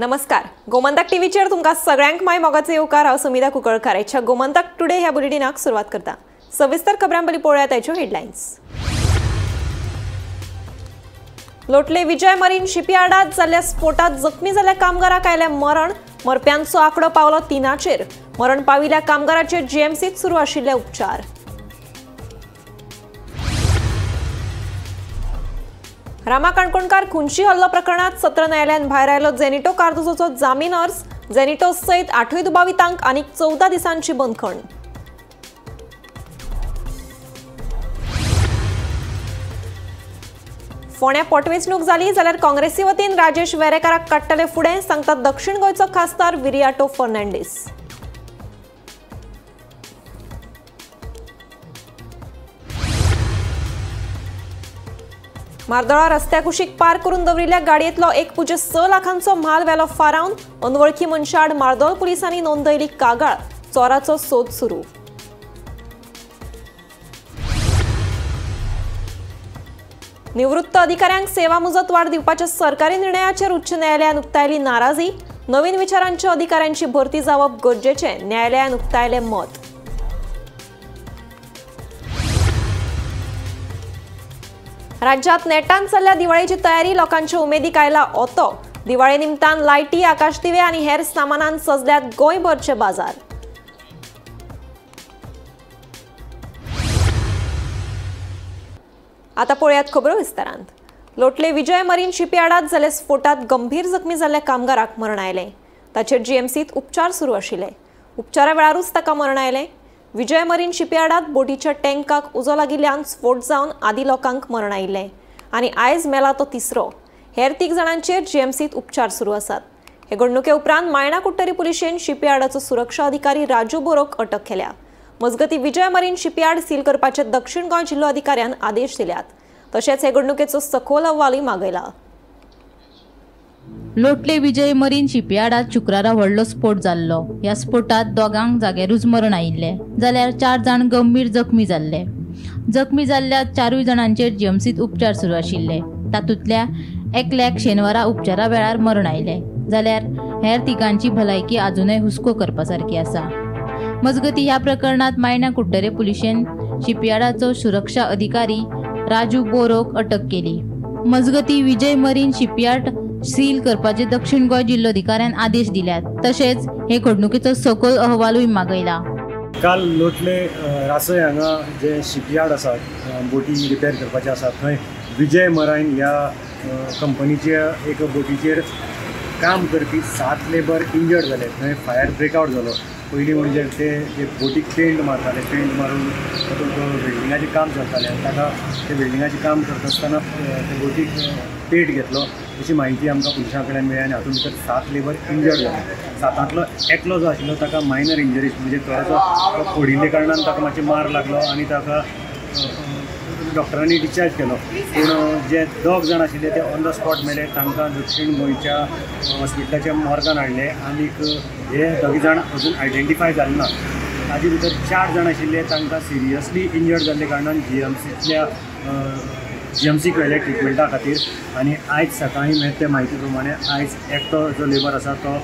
नमस्कार, गोमंतक टीव्हीचेर तुमकां सगळ्यांक my मोगाचो येवकार. हांव सुमिता कुंकळकार. आयच्या गोमंतक टुडे ह्या बुलेटिनाक सुरवात करता. सविस्तर खबरां पयलीं पळोवया ताच्यो हेडलायन्स. लोटले विजय मरीन शिपयार्डात जाल्ल्या स्फोटात जखमी जाल्ल्या कामगाराक आयलें मरण. मरप्यांचो आंकडो पावलो 3चेर. मरण पाविल्ल्या कामगाराचेर जीएमसीत सुरू आशिल्ले उपचार. रामा काणकोणकार खुनशी हल्लो प्रकरणात सत्र न्यायालयान भायर आयलो जेनिटो कार्दोजोचो जामीन अर्ज. जेनिटो सयत 8 दुबावितांक आनीक 14 दिसांची बंदखण. फोंड्या पोटवेंचणूक जाली जाल्यार काँग्रेसी वतीन राजेश वेरेकाराक काडटले फुडें, सांगतात दक्षिण गोंयचो खासदार विरियाटो फर्नांडीस. मार्दोळा रस्त्या कुशीक पार्क करून दवरिल्ल्या गाडयेंतलो 1.6 लाखांचो म्हाल व्हेलो फारावन. अनवळखी मनशाआड मार्दोळ पुलिसांनी नोंदयली कागाळ. चोराचो सोद सुरू. निवृत्त अधिकाऱ्यांक सेवा मुजत वाड दिवपाच्या सरकारी निर्णयाचेर उच्च न्यायालयान उक्तायली नाराजी. नवीन विचारांच्या अधिकाऱ्यांची भरती जावप गरजेचें, न्यायालयान उक्तायलें मत. राज्यात नेटान चल्ल्या दिवाळेची तयारी. लोकांच्या उमेदीक आयला ओतो. दिवाळे निमतान लायटी, आकाशदिवे आनी हेर सामानान सजल्यात गोंयभरचे बाजार. आता पळयात खबरो विस्तारांत. लोटले विजय मरीन शिपयार्डात जाल्ल्या स्फोटात गंभीर जखमी जाल्ल्या कामगाराक मरण आयलें. ताचेर जीएमसीत उपचार सुरू आशिल्ले. उपचारा वेळारूच ताका मरण आयलें. विजय मरीन शिपयार्डात बोटीच्या टँकाक उजो लागिल्ल्यान स्फोट जावन आदी लोकांक मरण आयिल्लें आनी आयज मेला तो तिसरो. हेर 3 जाणांचेर जीएमसीत उपचार सुरू आसात. हे घडणुके उपरांत मायणा कुडटरी पुलिशेन शिपयार्डाचो सुरक्षा अधिकारी राजू बोरोक अटक केल्या. मजगती विजय मरीन शिपयार्ड सील करपाचे दक्षिण गोंय जिल्लो अधिकाऱ्यान आदेश दिल्यात. तशेंच हे घडणुकेचो सखोल अहवालूय मागयला. लोटले विजय मरीन शिपयार्डात शुक्रारा व्हडलो स्फोट जाल्लो. ह्या स्फोटात 2 जाग्यारूच मरण आयिल्लें जाल्यार 4 जाण गंभीर जखमी जाल्ले. जखमी जाल्ल्या 4 जाणांचेर जीएमसीत उपचार सुरू आशिल्ले. तातूंतल्या एकल्याक शेनवारा उपचारा वेळार मरण आयलें जाल्यार हेर 3 भलायकी आजुनय हुस्को करपा सारकी आसा. मजगती ह्या प्रकरणात मायणा कुडटरे पुलिशेन शिपयार्डाचो सुरक्षा अधिकारी राजू बोरोक अटक केली. मजगती विजय मरीन शिपयार्ड सील करपाचे दक्षिण गोंय जिल्लोधिकाऱ्यान आदेश दिल्यात. तशेंच हे घडणुकेचो सखोल अहवालूय मागयला. काल लोटले रासय हांगा जे शिपयार्ड आसा, बोटी रिपेर करपाचे आसा, थंय विजय मरायन ह्या कंपनीच्या एक बोटीचेर काम करपी 7 लेबर इंजर्ड जाले. थंय फायर ब्रेकआवट जालो. पयलीं म्हणजे ते जे बोटीक पेंट मारताले, पेंट मारून तातूंत वेल्डिंगाचें काम चलतालें आनी ताका ते वेल्डिंगाचें काम करता आसतना ते बोटीक पेट घेतलो अशी म्हायती आमकां पुलिसां कडल्यान मेळ्ळी आनी हातूंत भितर 7 लेबर इंजर्ड जाले. 7तांतलो एकलो जो आशिल्लो ताका मायनर इंजरीज, म्हणजे थोडोसो फोडिल्ले कारणान ताका मातशें मार लागलो आनी ताका डॉक्टरांनी डिस्चार्ज केलो. पूण जे 2 जाण आशिल्ले ते ऑन the spot मेले. तांकां दक्षिण गोंयच्या हॉस्पिटलाच्या मॉर्गान हाडले आनीक हे 2 जाण अजून आयडेंटिफाय जाले ना. ताजे भितर 4 जाण आशिल्ले तांकां सिरियसली इंजर्ड जाल्ले कारणान जीएमसीक व्हेले ट्रिटमेंटा खातीर. आनी आयज सकाळीं मेळ्ळे ते म्हायती प्रमाणे आयज एकटो जो लेबर आसा तो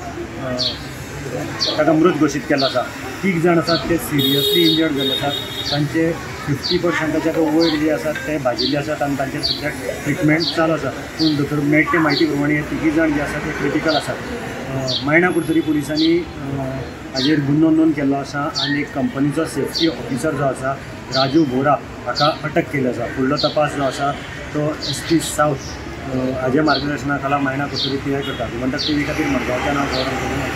ताका मृत घोशीत केल्लो आसा. 3 जाण आसात ते सिरियसली इंजर्ड जाल्ले आसात. तांचे 50%च्या वयर जे आसात ते भाजिल्ले आसात आनी तांचे सद्याक ट्रिटमेंट चालू आसा. पूण दोतोर मेळटे म्हायती प्रमाणे हे 3 जाण जे आसात ते क्रिटिकल आसात. मायणा कुडतरी पुलिसांनी हाजेर गुन्हो नोंद केल्लो आसा आनी एक कंपनीचो सेफ्टी ऑफिसर जो आसा राजू बोरा हाका अटक केल्लो आसा. फुडलो तपास जो आसा तो SP south हाज्या मार्गदर्शना खाला मायणा कुडतरी PI करता. गोमंतक टीव्ही खातीर मडगांवच्यान हांव गौरव.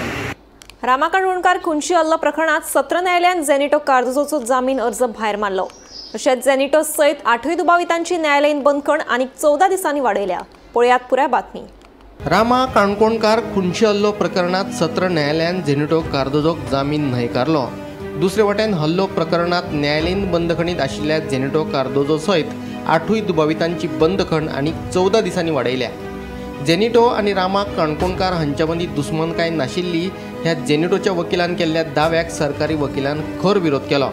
रामा काणकोणकार खुनशी हल्लो प्रकरणात सत्र न्यायालयान जेनिटो कार्दोजोचो जामीन अर्ज भायर मारलो. तशेंच जेनिटो सयत 8 दुबावितांची न्यायालयीन बंदखण आनीक 14 दिसांनी वाडयल्या. पळयात पुराय बातमी. रामा काणकोणकार खुनशी हल्लो प्रकरणात सत्र न्यायालयान जेनिटो कार्दोजोक जामीन न्हयकारलो. दुसरे वटेन हल्लो प्रकरणात न्यायालयीन बंदखणीत आशिल्ल्या जेनिटो कार्दोजो सयत 8 दुबावितांची बंदखण आनीक 14 दिसांनी वाडयल्या. जेनिटो आनी रामा काणकोणकार हांच्या मदीं दुस्मानकाय नाशिल्ली ह्या जेनिटोच्या वकिलान केल्ल्या दाव्याक सरकारी वकिलान खर विरोध केलो.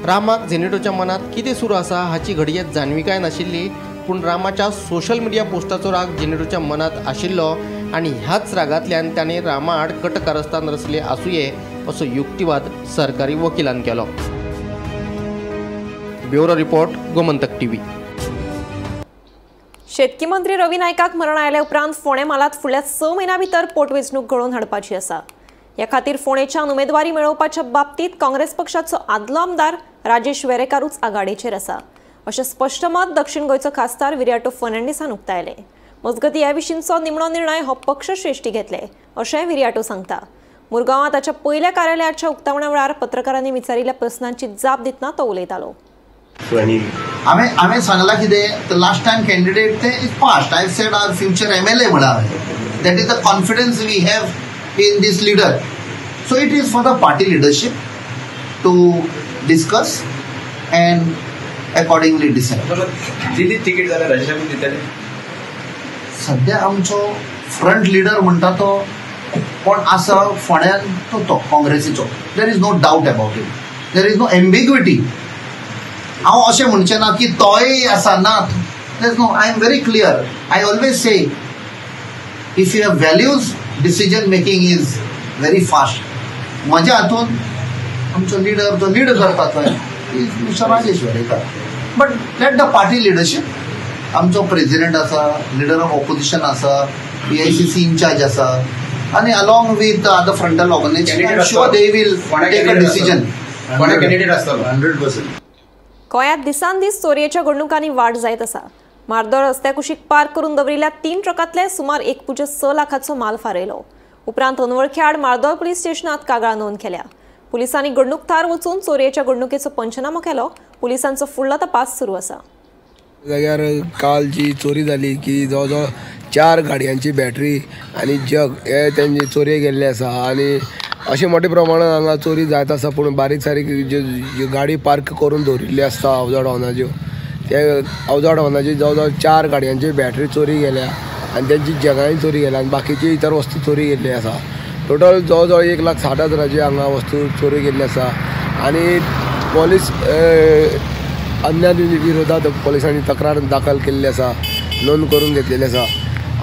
रामाक जेनिटोच्या मनात कितें सुरू आसा हाची घडये जाणविकाय नाशिल्ली, पूण रामाच्या सोशल मिडिया पोस्टाचो राग जेनिटोच्या मनात आशिल्लो आनी ह्याच रागांतल्यान ताणें रामा आड कटकारस्थान रचले आसुये असो युक्तिवाद सरकारी वकिलान केलो. Bureau report, Gomantak TV. शेतकी मंत्री रवी नायकाक मरण आयल्या उपरांत फोंडें म्हालांत फुडल्या 6 म्हयन्यां भितर पोटवेंचणूक घडोवन हाडपाची आसा. ह्या खातीर फोंडेच्यान उमेदवारी मेळोवपाच्या बाबतींत काँग्रेस पक्षाचो आदलो आमदार राजेश वेरेकारूच आघाडेचेर आसा अशें स्पश्ट मत दक्षिण गोंयचो खासदार विरियाटो फर्नांडीसान उक्तायलें. मजगतीं ह्या विशींचो निमणो निर्णय हो पक्षश्रेश्ठी घेतले अशेंय विरियाटो सांगता. मुरगांवां ताच्या पयल्या कार्यालयाच्या उक्तावणा वेळार पत्रकारांनी विचारिल्ल्या प्रस्नांची जाप दितना तो उलयतालो. हांवें सांगलां कितें, लास्ट टायम कॅन्डिडेट ते is past. I said our future MLA म्हणा. That is the confidence we have in this leader. So it is for the party leadership to discuss and accordingly decide. दिली ticket जाल्यार राजेशाकूच दितले. सद्या आमचो front leader म्हणटा तो कोण आसा फोंड्यान तो तो काँग्रेसीचो. There is no doubt about it. There is no ambiguity. हांव अशें म्हणचें ना की तोय आसा ना. There is no. I am very clear. I always say if you have values, decision making is very fast. म्हज्या हातून आमचो लिडर जो लीड करता थंय is mister Rajesh Verekar. But let the party leadership, आमचो प्रेजिडेंट आसा, leader of opposition आसा, PICC in-charge आसा, आनी along with other frontal organisation, sure they will take a decision. Candidate आसतलो 100%. गोंयांत दिसान दीस चोरयेच्या घडणुकांनी वाड जायत आसा. मार्दोळ रस्त्या कुशीक पार्क करून दवरिल्ल्या 3 ट्रकांतले सुमार 1.6 लाखाचो माल फारयलो. उपरांत अनवळखी आड मार्दोळ पुलीस स्टेशनात कागाळ नोंद केल्या. पुलिसांनी घडणूक थळार वचून चोरयेच्या घडणुकेचो पंचनामो केलो. पुलिसांचो फुडलो तपास सुरू आसा. जाग्यार काल जी चोरी जाली की जवळ जवळ 4 गाडयांची बॅटरी आनी जग हे तेंचे चोरयेक गेल्ले आसा आनी अशें मोठ्या प्रमाणात हांगा चोरी जायत आसा. पूण बारीक सारीक ज्यो गाडी पार्क करून दवरिल्ली आसता अवजड वाहनाच्यो, ते अवजड वाहनाची जवळ जवळ 4 गाडयांची बॅटरी चोरी गेल्या आनी तेंची जगांय चोरी गेल्या आनी बाकीची इतर वस्तू चोरी गेल्ली आसा. टोटल जवळ जवळ 1,60,000 हांगा वस्तू चोरी गेल्ली आसा आनी पोलीस अन्याय विरोधात पोलिसांनी तक्रार दाखल केल्ली आसा, नोंद करून घेतलेली आसा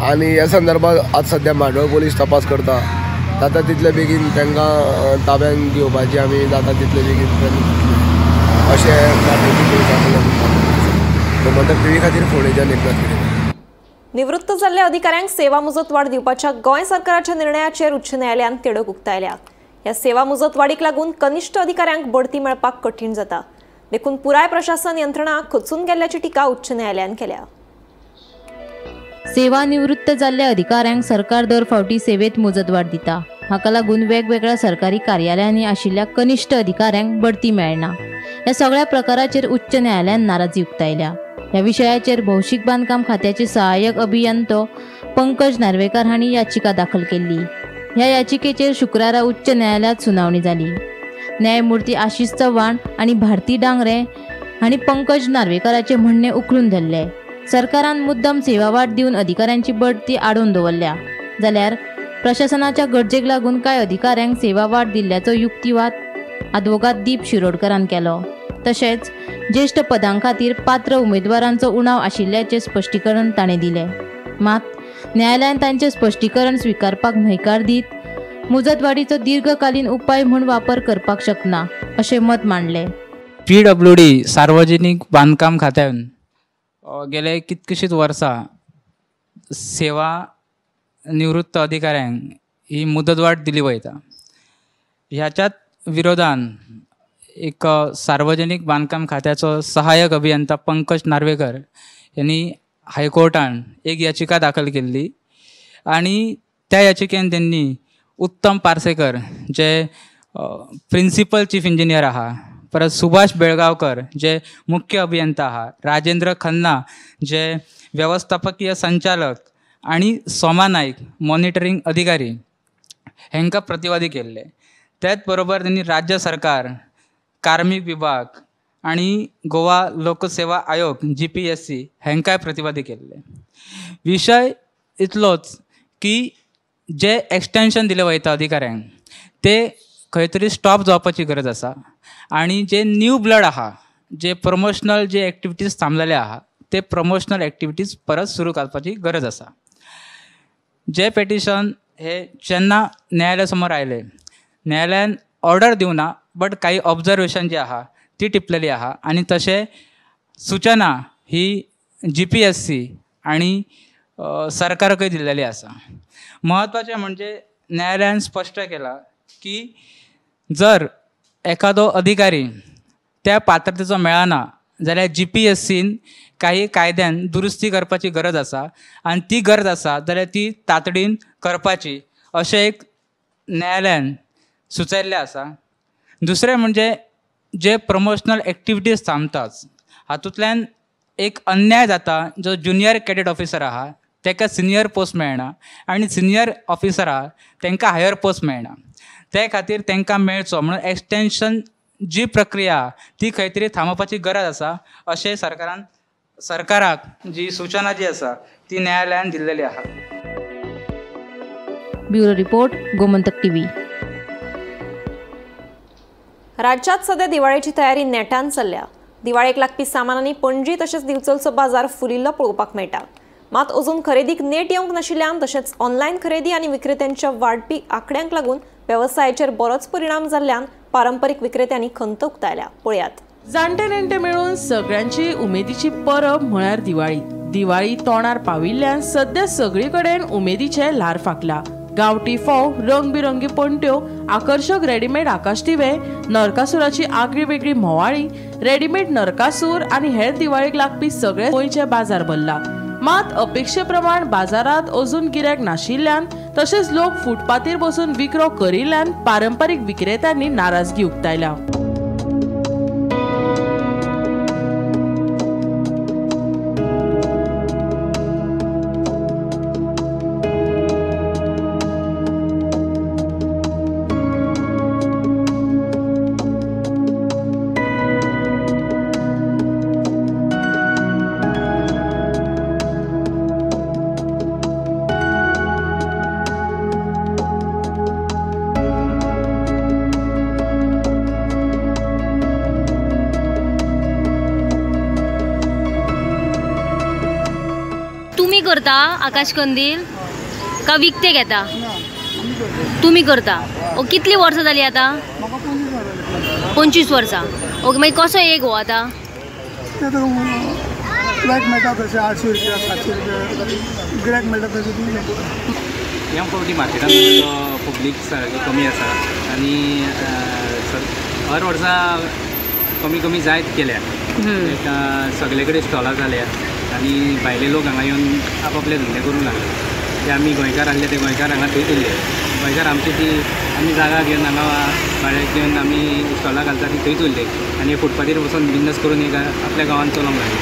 आनी ह्या संदर्भात आज सद्या मांडोळ पोलीस तपास करता. जाता तितले बेगीन तांकां ताब्यान घेवपाची आमी जाता तितले बेगीन प्रयत्न अशें गोमंतक टीव्ही खातीर फोंडेच्यान एकनाथ खेडेकर. निवृत्त जाल्ल्या अधिकाऱ्यांक सेवा मुजतवाड दिवपाच्या गोंय सरकाराच्या निर्णयाचेर उच्च न्यायालयान तिडक उक्तायल्या. ह्या सेवा मुजतवाडीक लागून कनिश्ठ अधिकाऱ्यांक बढती मेळपाक कठीण जाता, देखून पुराय प्रशासन यंत्रणा खचून गेल्ल्याची टिका उच्च न्यायालयान केल्या. सेवा निवृत्त जाल्ल्या अधिकाऱ्यांक सरकार दर फावटी सेवेत मुजतवाड दिता. हाका लागून वेगवेगळ्या सरकारी कार्यालयांनी आशिल्ल्या कनिश्ठ अधिकाऱ्यांक बढती मेळना. ह्या सगळ्या प्रकाराचेर उच्च न्यायालयान नाराजी उक्तायल्या. ह्या विशयाचेर भौशीक बांदकाम खात्याचे सहाय्यक अभियंतो पंकज नार्वेकार हांणी याचिका दाखल केल्ली. ह्या याचिकेचेर शुक्रारा उच्च न्यायालयात सुनावणी जाली. न्यायमूर्ती आशिष चव्हाण आनी भारती डांगरे हांणी पंकज नार्वेकाराचें म्हणणें उखलून धरलें. सरकारान मुद्दम सेवा वाड दिवन अधिकाऱ्यांची बढती आडोवन दवरल्या, जाल्यार प्रशासनाच्या गरजेक लागून कांय अधिकाऱ्यांक सेवा वाड दिल्ल्याचो युक्तिवाद आदवोगाद दीप शिरोडकरान केलो. तशेंच ज्येश्ठ पदां खातीर पात्र उमेदवारांचो उणाव आशिल्ल्याचें स्पश्टीकरण ताणें दिलें. मात न्यायालयान तांचें स्पश्टीकरण स्विकारपाक न्हयकार दीत मुजतवाडीचो दीर्घकालीन उपाय म्हूण वापर करपाक शकना अशें मत मांडलें. PWD सार्वजनिक बांदकाम खात्यान गेले कितकीशींच वर्सां सेवा निवृत्त अधिकाऱ्यांक ही मुदतवाड दिली वयता. ह्याच्याच विरोधान एक सार्वजनिक बांदकाम खात्याचो सहाय्यक अभियंता पंकज नार्वेकर यांनी हायकोर्टान एक याचिका दाखल केल्ली आनी त्या याचिकेन त्यांनी उत्तम पार्सेकर जे प्रिन्सिपल चीफ इंजिनियर आहा, परत सुभाष बेळगांवकर जे मुख्य अभियंता आहा, राजेंद्र खन्ना जे वेवस्थापकीय संचालक आनी सोमा नायक मॉनिटरींग अधिकारी हेंकां प्रतिवादी केल्ले. त्याच बरोबर त्यांनी राज्य सरकार, कार्मिक विभाग आनी गोवा लोकसेवा आयोग GPSC हेंकांय प्रतिवादी केल्ले. विशय इतलोच की जे एक्सटेंशन दिलें वयता अधिकाऱ्यांक ते खंय तरी स्टॉप जावपाची गरज आसा आनी जे न्यू ब्लड आहा, जे प्रमोशनल जे एक्टिविटीज थांबलेले आहा ते प्रमोशनल एक्टिविटीज परत सुरू करपाची गरज आसा. जे पेटिशन हे जेन्ना न्यायालया समोर आयले, न्यायालयान ऑर्डर दिवना बट काही ऑब्जर्वेशन जे आहा ती टिपलेली आहा आनी तशें सूचना ही GPSC आनी सरकाराकय दिल्लेली आसा. म्हत्वाचें म्हणजे न्यायालयान स्पश्ट केलां की जर एखादो अधिकारी त्या पात्रतेचो मेळना जाल्यार GPSCन काही कायद्यान दुरुस्ती करपाची गरज आसा आनी ती गरज आसा जाल्यार ती तातडीन करपाची अशें एक न्यायालयान सुचयल्लें आसा. दुसरें म्हणजे जे प्रमोशनल एक्टिविटीज थांबताच हातूंतल्यान एक अन्याय जाता. जो ज्युनियर कॅडेट ऑफिसर आहा ताका सिनियर पोस्ट मेळना आनी सिनियर ऑफिसर आहा तांकां हायर पोस्ट मेळना. ते खातीर तांकां मेळचो म्हणून एक्सटेंशन जी प्रक्रिया ती खंय तरी थांबोवपाची गरज आसा अशें सरकाराक जी सूचना जी आसा ती न्यायालयान दिल्लेली आहा. Bureau report, Gomantak TV. राज्यात सध्या दिवाळेची तयारी नेटान चल्ल्या. दिवाळेक लागपी सामानांनी पणजी तशेंच दिवचलचो बाजार फुलिल्लो पळोवपाक मेळटा. मात अजून खरेदीक नेट येवंक नाशिल्ल्यान तशेंच ऑनलायन खरेदी आनी विक्रेत्यांच्या वाडपी आंकड्यांक लागून वेवसायाचेर बरोच परिणाम जाल्ल्यान पारंपरीक विक्रेत्यांनी खंत उक्तायल्या. पळयात. जाणटे नेणटे मेळून सगळ्यांची उमेदीची परब म्हळ्यार दिवाळी. दिवाळी तोंडार पाविल्ल्यान सद्या सगळी कडेन उमेदीचे ल्हार फांकला. गांवठी फोव, रंगबिरंगी पणट्यो, आकर्शक रेडीमेड आकाशदिवे, नरकासुराची आगळी वेगळी म्होवाळी, रेडीमेड नरकासूर आनी हेर दिवाळीक लागपी सगळे गोंयचे बाजार भरला. मात अपेक्षे प्रमाण बाजारात अजून गिरायक नाशिल्ल्यान तशेंच लोक फुटपाथीर बसून विक्रो करिल्ल्यान पारंपरीक विक्रेत्यांनी नाराजगी उक्तायल्या. करता आकाश कंदील का विकते घेता तुम्ही करता? कितली वर्सां जाली आता? 25 वर्सां. ओके, मागीर कसो एक हो आता? ह्या फावटी मार्केटान पब्लीक सारकें कमी आसा आनी हर वर्सा कमी कमी जायत गेल्या. सगळे कडेन स्टॉलां जाल्या आनी भायले लोक हांगा येवन आपआपले धंदे करूंक लागले. ते आमी गोंयकार आसले ते गोंयकार हांगा थंयच उरले. गोंयकार आमची ती आमी जागा घेवन हांगा भाड्याक घेवन आमी स्टॉलां घालता ती थंयच उरले आनी फुटपाथीर बसून बिजनस करून एक आपल्या गांवांत चलोवंक लागले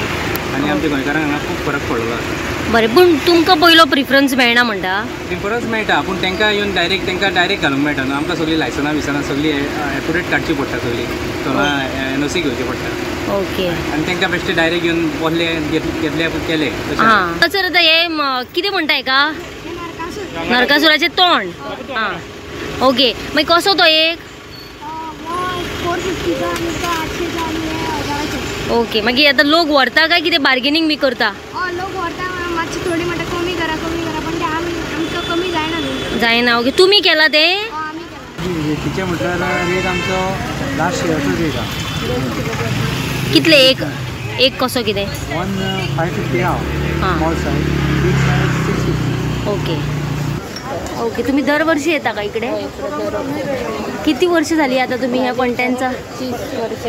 आनी आमच्या गोंयकारांक हांगा खूब फरक पडलेलो आसा. बरें, पूण तुमकां पयलो प्रिफरन्स मेळना म्हणटा? प्रिफरन्स मेळटा पूण तांकां येवन डायरेक्ट तांकां डायरेक्ट घालूंक मेळटा न्हू. आमकां सगळीं लायसनां बिसनां सगळीं एपुरेट काडची पडटा, सगळीं स्टॉलां NOC घेवची पडटा. ओके, आनी तांकां बेश्टे डायरेक्ट येवन बसले घेतले केले. हां सर, आतां हे कितें म्हणटा हेका? नरकासुराचें तोंड. हां ओके, मागीर कसो तो एक? ओके, मागीर आतां लोक व्हरता काय कितें बार्गेनींग बी करता? लोक व्हरता, मातशें थोडी म्हणटा कमी करा कमी करा, पण ते आमकां कमी जायना न्हू. जायना. ओके, तुमी केला ते? रेटीचे म्हटल्यार रेट आमचो लास्ट इयरचो रेट आहा. कितले एक एक कसो कितें? 1550 आहा small size, big size 650. Okay okay, तुम्ही दरवर्षी येता का इकडे? किती वर्ष झाली आता तुम्ही ह्या पणट्यांचा? 30 वर्ष.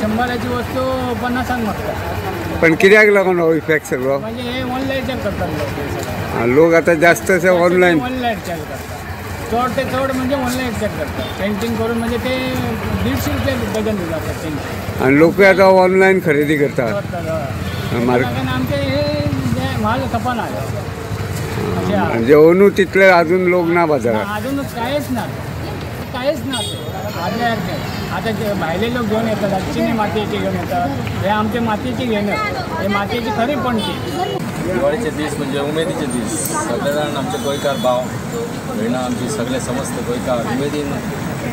शंभराची वस्तू 50 मागता. पण कित्याक लागून हो इफेक्ट सगळो? म्हणजे हे ऑनलायन करतात लोक आता जास्त ऑनलायन ऑनलायन करतात. चड ते चड म्हणजे ऑनलायन करतात. पेंटिंग करून म्हणजे ते 150 रुपये डझन दितात पेंटिंग. आणि लोक आता ऑनलायन खरेदी करतात. आमचे हे म्हाल खपाना. म्हणजे अंदू तितले अजून लोक ना बाजारात? अजून कांयच ना, कांयच ना आदल्या सारकें. आतां जे भायले लोक घेवन येतात, चिनी मातयेची घेवन येतात, हे आमचे मातयेची घेयनात, हे मातयेची खरी पणटी. दिवाळीचे दीस म्हणजे उमेदीचे दीस. सगळे जाण आमचे गोंयकार भाव भयणां आमची सगळे समस्त गोंयकार उमेदीन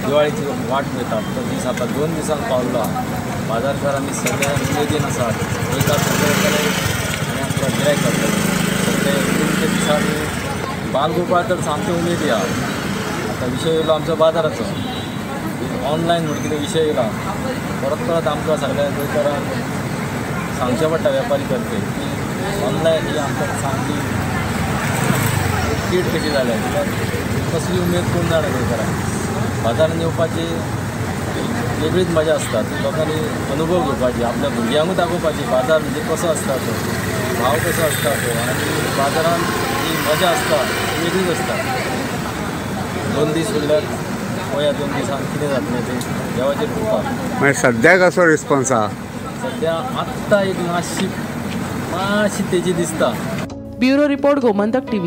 दिवाळीची वाट पळयतात. तो दीस आतां 2 दिसांक पावलो आहा. बाजारकार आमी सगळे उमेदीन आसात. गोंयकार सगळे येतले आनी आमकां गिरायक जातले सगळे. उमेदीच्या दिसांनी बालगोपाळ तर सामके उमेदी आहा. आतां विशय येयलो आमचो बाजाराचो, ऑनलायन म्हण कितें विशय येयला. परत परत आमकां सगळ्या गोंयकारांक सांगचें पडटा वेपारी तर्फे की ऑनलायन ही आमकां सामकी कीड कशी जाल्या, कसली उमेद कोण जाणा गोंयकारांक. बाजारान येवपाची वेगळीच मजा आसता, ती लोकांनी अनुभव घेवपाची, आपल्या भुरग्यांकूय दाखोवपाची बाजार म्हणजे कसो आसता तो, भाव कसो आसता तो, आनी बाजारान जी मजा आसता ती वेगळीच आसता. 2 दीस उरल्यार पळया 2 दिसान कितें जातलें तें देवाचेर कृपा. मागीर सद्याक कसो रिस्पॉन्स आहा? सद्या आत्तां एक मातशी मातशी तेजी दिसता. Bureau report, Gomantak TV.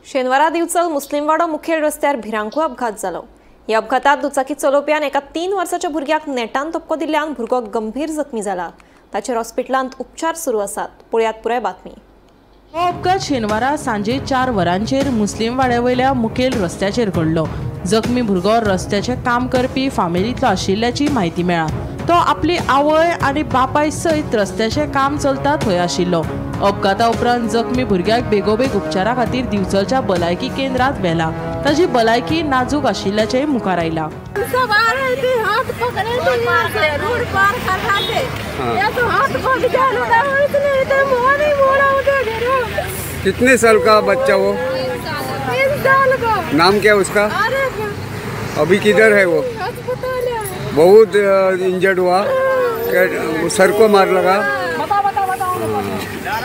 शेनवारा दिवचल मुस्लिमवाडो मुखेल रस्त्यार भिरांकूळ अपघात जालो. ह्या अपघातात दुचाकी चलोवप्यान एका 3 वर्साच्या भुरग्याक नेटान धपको दिल्ल्यान भुरगो गंभीर जखमी जाला. ताचेर हॉस्पिटलांत उपचार सुरू आसात. पळयात पुराय बातमी. हो अपघात शेनवारा सांजे 4 वरांचेर मुस्लिमवाड्या वयल्या मुखेल रस्त्याचेर घडलो. जखमी भुरगो रस्त्याचें काम करपी फामिलींतलो आशिल्ल्याची म्हायती मेळ्ळा. तो आपली आवय आनी बापाय सयत रस्त्याचें काम चलता थंय आशिल्लो. अपघाता उपरांत जखमी भुरग्याक बेगोबेग उपचारा खातीर दिवचलच्या भलायकी केंद्रात व्हेला. ताची भलायकी नाजूक आशिल्ल्याचें मुखार आयलां. सब आ रहे थे, हाथ पकड़े तो यहाँ से रोड पार कर रहे थे, या तो हाथ पकड़ जाना इसने मुंह नहीं मोड़ा उधर। कितने साल का बच्चा वो? 3 साल का। नाम क्या उसका? अरे अभी किधर है वो? अस्पताल है। बहुत इंजर्ड हुआ, सर को मार लगा।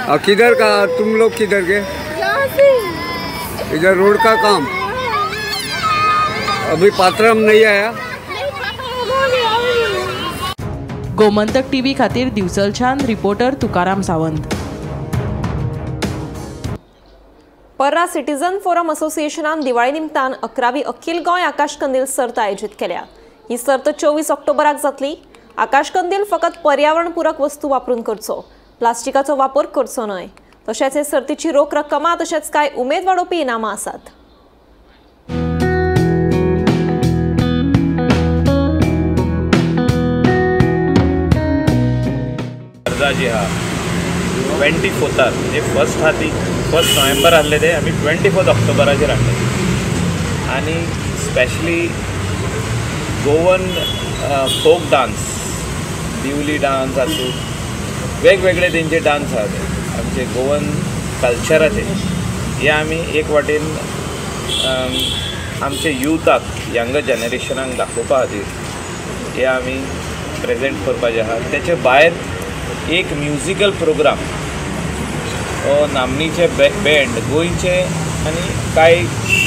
और किधर का तुम लोग किधर के? इधर रोड का काम। अभी पात्रम नहीं आया। गोमंतक टीव्ही खातीर दिवचलच्यान reporter Tukaram Sawant. Parra citizen forum असोसिएशनान Diwali निमतान 11वी अखिल गोंय आकाश कंदील सर्त आयोजीत केल्या. ही सर्त 24 ऑक्टोबराक जातली. आकाश कंदील फकत पर्यावरण पूरक वस्तू वापरून करचो, प्लास्टिकाचो वापर करचो न्हय. तशेंच हे सर्तीची रोख रक्कमा तशेंच कांय उमेद वाडोवपी इनामां आसात. स्पर्धा जी आहा 24 म्हणजे फर्स्ट आहा ती 1 नोव्हेंबर आहले ते आमी 24 ऑक्टोबराचेर हाडले. आनी specially Goan folk dance, Diwali dance आसूं, वेगवेगळे तेंचे डांस आहा ते आमचे गोवन कल्चराचे, हे आमी एक वाटेन आमचे युथाक, यंगर जनरेशनाक दाखोवपा खातीर हे आमी प्रेजेंट करपाचें आहा. तेचे भायर एक म्युजिकल प्रोग्राम हो नामनेचे बँड गोंयचे आनी कांय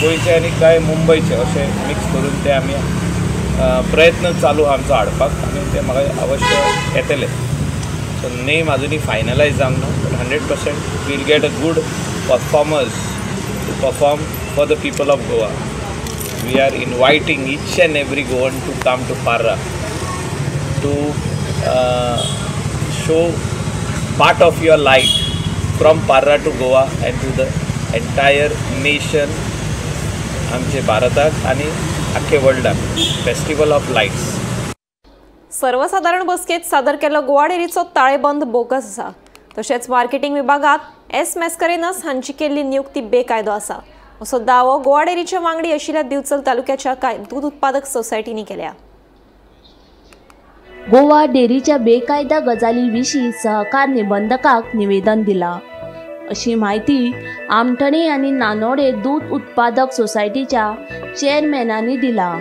गोंयचे आनी कांय मुंबयचे अशे मिक्स करून ते आमी प्रयत्न चालू आहा आमचो हाडपाक आनी ते म्हाका अवश्य येतले. सो नेम अजुनूय फायनलायज जावंक ना, but 100% we'll get a good performers to perform for the people of Goa. We are inviting each and every Goan to come to Parra to show part of your light from Parra to Goa and to the entire nation, आमचे भारताक आनी आख्खे वर्ल्डाक. Festival of lights. सर्वसाधारण बसकेत सादर केल्लो गोवा डेअरीचो ताळेबंद bogus आसा. तशेंच मार्केटिंग विभागात एस मॅस्करेनस हांची केल्ली नियुक्ती बेकायदो आसा असो दावो गोवा डेअरीचे वांगडी आशिल्ल्या दिवचल तालुक्याच्या कांय दूद उत्पादक सोसायटींनी केल्या. गोवा डेअरीच्या बेकायदा गजाली विशीं सहकार निबंधकाक निवेदन दिला अशी म्हायती आमठणे आनी नानोडे दूद उत्पादक सोसायटीच्या चेअरमॅनांनी दिला.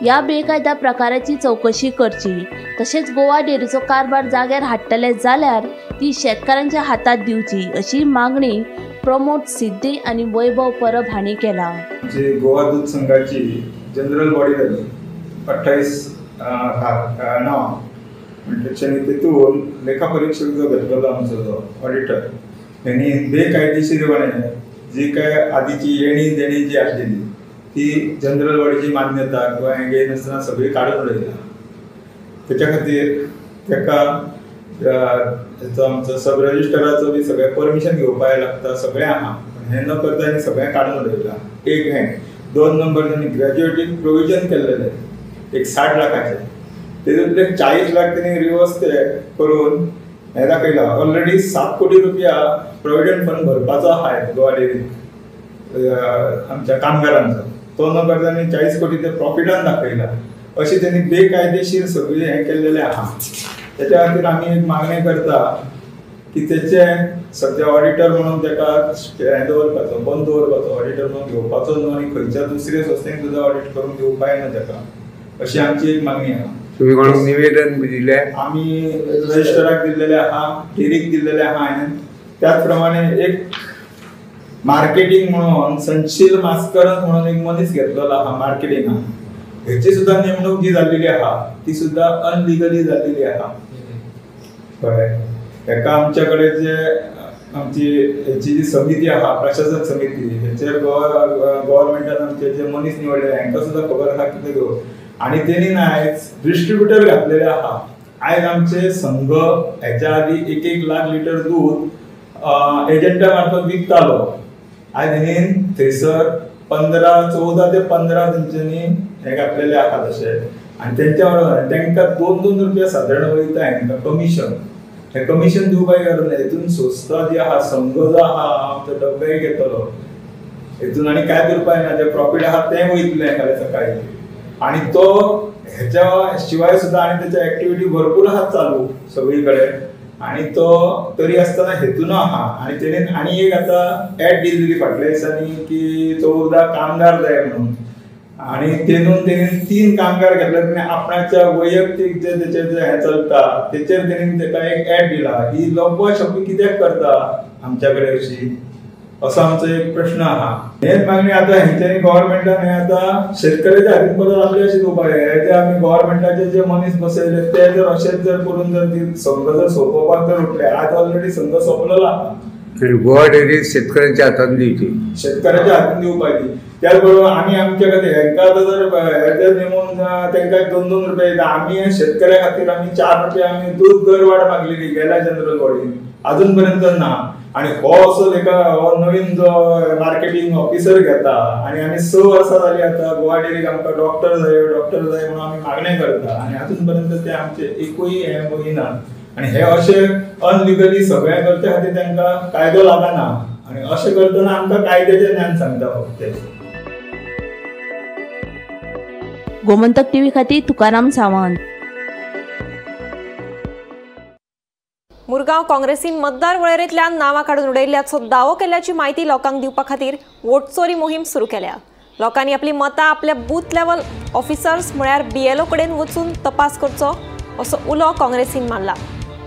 ह्या बेकायदा प्रकाराची चवकशी करची तशेंच गोवा डेअरीचो कारभार जाग्यार हाडटले जाल्यार ती शेतकारांच्या हातात दिवची अशी मागणी प्रमोद सिद्धी आनी वैभव परब हांणी केला. जे गोवा दूध संघाची जनरल बॉडी जाली 28/9 म्हणटकीर तेतून लेखा परीक्षक जो घेतलेलो आमचो जो ऑडिटर तेणी बेकायदेशीरपणे जी काय आदीची येणी देणी जी आसलेली ती जनरल बॉडीची मान्यता किंवा हें घेयनासतना सगळी काडून उडयला. तेच्या खातीर तेका हेचो आमचो सब रजिस्टराचो बी सगळें परमिशन घेवपाक लागता, सगळें आहा, पूण हें न करता आनी सगळें काडून उडयलां. एक हें, दोन नंबर तेणी ग्रॅज्युएटीक प्रोविजन केल्लेलें एक 60 लाखाचें, तेतूंतले 40 लाख तेणी रिवर्स ते करून हें दाखयलां. ऑलरेडी 7 कोटी रुपया प्रोविडंट फंड भरपाचो आहा गोवा डेअरीक आमच्या कामगारांचो, तो न करता आनी 40 कोटी ते प्रॉफिटान दाखयला. अशें तेणी बेकायदेशीर सगळें हें केल्लेलें आहा. तेच्या खातीर आमी एक मागणी करता की तेचे सद्या ऑडिटर म्हणून तेका हें दवरपाचो, बंद दवरपाचो, ऑडिटर म्हणून घेवपाचो न्हू आनी खंयच्या दुसऱ्या संस्थेक सुद्दां ऑडिट करून घेवपाक येना तेका, अशी आमची एक मागणी आहा. तुमी कोणाक निवेदन दिलें? आमी रजिस्टराक दिल्लेलें आहा, डेरीक दिल्लेलें आहा. हांवें त्याच प्रमाणे एक मार्केटींग म्हणून संशील मास्करन म्हणून एक मनीस घेतलेलो आहा मार्केटिंगाक, हेची सुद्दां नेमणूक जी जाल्लेली आहा ती सुद्दां अनलिगली जाल्लेली आहा. कळ्ळें? हेका आमच्या कडेन जे आमची हेची जी समिती आहा प्रशासक समिती, हेचेर गव्हर्मेंटान आमचे जे मनीस निवडले हेंकां सुद्दां खबर आहा कितें घेवन, आनी तेणी ना आयज डिस्ट्रिब्युटर घातलेले आहा. आयज आमचे संघ हेच्या आदी 1-1 लाख लिटर दूद एजंटा मार्फत विकतालो, आयज तेणी थंयसर 15, 14 ते 15 तेंच्यांनी हे घातलेले आहा तशें, आनी तेंच्या बरोबर तेंकां 2-2 रुपया सादारण वयता हेंकां कमिशन. हें कमिशन दिवपाक गरज ना, हेतून संस्था जी आहा संघ जो आहा आमचो डब्बे घेतलो हेतून आनी कांयच उरपाक ना, जें प्रॉफीट आहा तें वयतलें फाल्यां सकाळीं. आनी तो हेच्या शिवाय सुद्दां आनी तेच्या एक्टिविटी भरपूर आहा चालू सगळी कडेन, आनी तो तरी आसतना हेतून आहा. आनी तेणेन आनी एक आतां एड दिल्ली फाटल्या दिसांनी की 14 कामगार जाय म्हणून, आनी तेतून तेणेन 3 कामगार घेतले. तेणे आपणाच्या वैयक्तीक जे तेचे जे हें चलता तेचेर तेणेन तेका एक एड दिला. ही लपवा शपी कित्याक करता आमच्या कडेन अशी, असो आमचो एक प्रश्न आहा. हेच मागणी आतां हेंच्यांनी गव्हर्मेंटान हें आतां शेतकऱ्याच्या हातीन परत आपले अशें दिवपाक जाय. हे जे आमी गव्हर्मेंटाचे जे मनीस बसयले ते जर अशेंच जर करून जर ती संघ जर सोंपोवपाक जर उठले, आज ऑलरेडी संघ सोंपलेलो आहा. गोवा डेअरी शेतकऱ्यांच्या हातान दिवची, शेतकऱ्याच्या हातान दिवपाची. त्याच बरोबर आमी आमच्या खातीर हेंकां आतां जर हे जर नेमून तेंकां 2-2 रुपया दिता, आमी शेतकऱ्या खातीर आमी 4 रुपया आमी दूद दरवाड मागलेली गेल्या जनरल बॉडीन, अजून पर्यंत ना. आनी हो असो एका हो नवीन जो मार्केटींग ऑफिसर घेता, आनी आमी 6 वर्सां जाली आतां गोवा डेअरीक आमकां डॉक्टर जाय डॉक्टर जाय म्हणून आमी मागणें करता, आनी अजून पर्यंत ते आमचे एकूय हें बघिना. आनी हे अशे अनलिगली सगळें करचे खातीर तांकां कायदो लागना, आनी अशें करतना आमकां कायद्याचें ज्ञान सांगता फक्त. गोमंतक टीव्ही खातीर तुकाराम सावंत. मुरगांव काँग्रेसीन मतदार वळेरेंतल्यान नांवां काडून उडयल्ल्याचो दावो केल्ल्याची म्हायती लोकांक दिवपा खातीर वोट चोरी मोहीम सुरू केल्या. लोकांनी आपली मतां आपल्या बूथ लेवल ऑफिसर्स म्हळ्यार बीएलओ कडेन वचून तपास करचो असो उलो काँग्रेसीन मारला.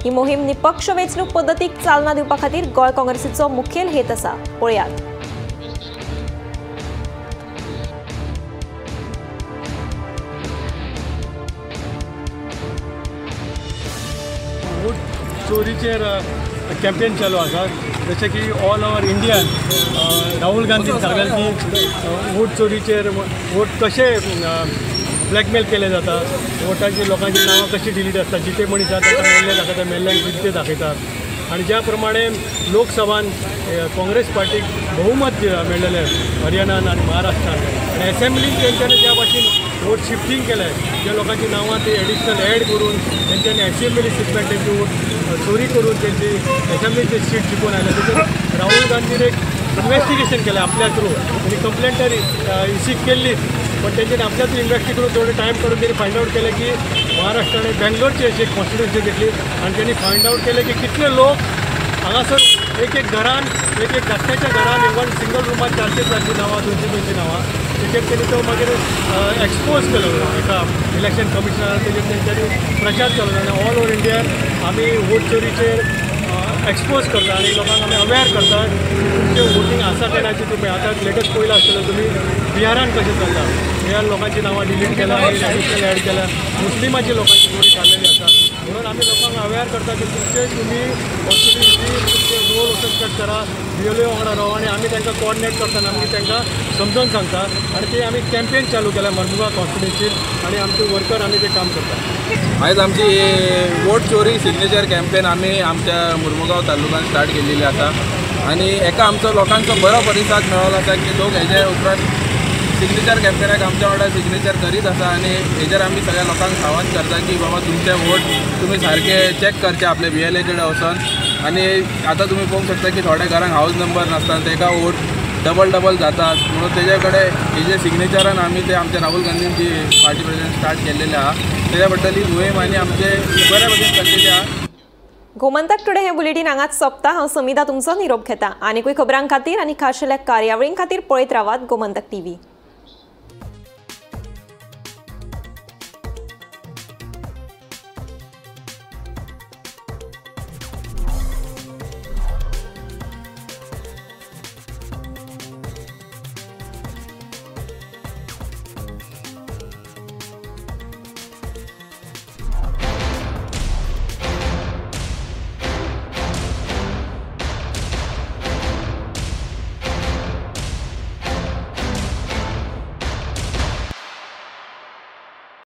ही मोहीम निपक्ष वेंचणूक पद्दतीक चालना दिवपा खातीर गोंय काँग्रेसीचो मुखेल हेत आसा. पळयात. चोरीचेर कॅम्पेन चालू आसा, जशें की ऑल ओवर इंडियान राहुल गांधीन सांगलें की वोट चोरीचेर वोट कशे ब्लॅकमेल केले जाता, वोटांची लोकांची नांवां कशी डिलीट आसता, जिते मनीस आसा ताका मेल्ले दाखयता, मेल्ल्यांक जिते दाखयतात. आनी ज्या प्रमाणे लोकसभान काँग्रेस पार्टीक बहुमत मेळ्ळेलें हरियाणान आनी महाराष्ट्रान, आनी एसेंब्लीन तेंच्यांनी ज्या भाशेन वोट शिफ्टींग केलें, ज्या लोकांची नांवां ती एडिशनल एड करून तेंच्यांनी एसेंब्ली सीट तेंची वोट चोरी करून तेंची एसेंब्लीचे सीट जिखून आयले. तेचेर राहुल गांधीन एक इन्वेस्टिगेशन केलें आपल्या थ्रू, आनी कंप्लेंट तर इसीक केल्लीच, पण तेंच्यांनी आपल्या थ्रू इन्वेस्टिगेट करून थोडे टायम काडून तेणी फायंड आवट केलें की महाराष्ट्रान बेंगलोरची अशी एक कॉन्स्टिट्युएन्सी घेतली आनी तेणी फायंड आवट केलें की कितले लोक हांगासर एक एक घरान एक एक धाकट्याच्या घरान इवन सिंगल रुमान 400-400 नांवां, 200-200 नांवां, तेचेर तेणी तो मागीर एक्सपोज केलो एका इलेक्शन कमिशनरान. तेजेर तेंच्यांनी प्रचार केलो आनी ऑल ओवर इंडियान आमी वोट चोरीचेर एक्सपोज करता आनी लोकांक आमी अवेर करता की तुमचें वोटींग आसा काय ना तुमी आतां लेटस्ट पयलां आसतलें तुमी बिहारान कशें चल्लां, बिहार लोकांची नांवां डिलीट केलां, एडिशनल एड केलां, मुस्लिमाची लोकांची चोरी काडलेली आसा. म्हणून आमी की लोकांक अवेअर करता की तुमचे तुमी कॉन्स्टिट्युएन्सी तुमचे रोल वचून चॅक करा, बी एल ओ वांगडा राव आनी आमी तांकां कोऑर्डिनेट करतना आमी तांकां समजून सांगता आनी ते आमी कॅम्पेन चालू केल्या मरमुगांव कॉन्स्टिट्युएन्सीन आनी आमचे वर्कर आमी ते काम करता. आयज आमची वोट चोरी सिग्नेचर कॅम्पेन आमी आमच्या मुर्मुगांव तालुक्यान स्टार्ट केलेली आसा आनी एका आमचो लोकांचो बरो प्रतिसाद मेळ्ळो आसा की लोक हेजे उपरांत सिग्नेचर कॅम्पेनाक आमच्या वांगडा सिग्नेचर करीत आसा आनी हेजेर आमी सगळ्या लोकांक सावध करता की बाबा तुमचे वोट तुमी सारके चॅक करचे आपले बी एल ए कडेन वचोन. आनी आतां तुमी पळोवंक शकता की थोड्या घरांक हावज नंबर नासता, ताका वोट डबल डबल जातात. म्हणून तेजे कडेन हेजे सिग्नेचरान आमी ते आमच्या राहुल गांधीन जी पार्टी प्रेसिडेंट स्टार्ट केल्लेले आहा, तेज्या बद्दल ही मोहीम आनी आमचे बऱ्या भशेन चल्लेली आहा. गोमंतक टुडे हे बुलेटीन हांगाच सोंपता. हांव समिता तुमचो निरोप घेता. आनीकूय खबरां खातीर आनी खाशेल्या कार्यावळीं खातीर पळयत रावात गोमंतक टीव्ही.